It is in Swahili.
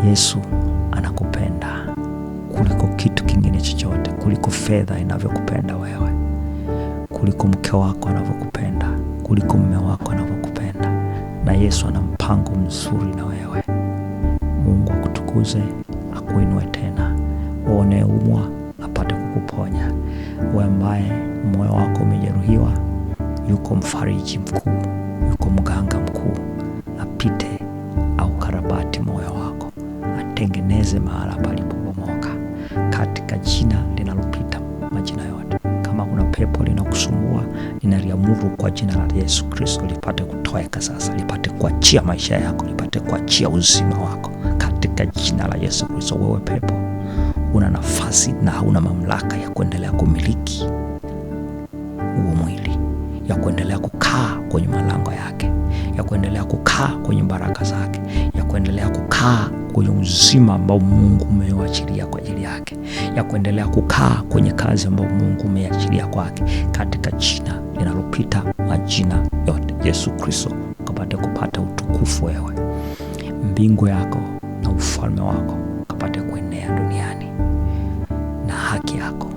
Yesu anakupenda kuliko kitu kingine chochote, kuliko fedha inavyokupenda wewe, kuliko mke wako anavyokupenda, kuliko mume wako anavyokupenda. Na Yesu ana mpango mzuri na wewe. Mungu akutukuze, akuinue tena. Wewe unayeumwa apate kukuponya. Wewe ambaye moyo wako umejeruhiwa, yuko mfariji mkuu, yuko mganga mkuu, apite au karabati moyo wako, atengeneze mahala palipobomoka, katika jina linalopita majina yote. Kama kuna pepo linakusumbua, ninaliamuru kwa jina la Yesu Kristo lipate kutoweka sasa, lipate kuachia maisha yako, lipate kuachia uzima wako katika jina la Yesu Kristo. Wewe pepo, una nafasi na hauna mamlaka ya kuendelea kumiliki huo mwili, ya kuendelea kukaa kwenye malango yake, ya kuendelea kukaa kwenye baraka zake, ya kuendelea kukaa kwenye uzima ambao Mungu umeuachilia kwa ajili yake, ya kuendelea kukaa kwenye kazi ambayo Mungu umeachilia kwake, katika jina linalopita majina yote, Yesu Kristo, ukapate kupata utukufu wewe, mbingu yako na ufalme wako ukapate kuenea duniani na haki yako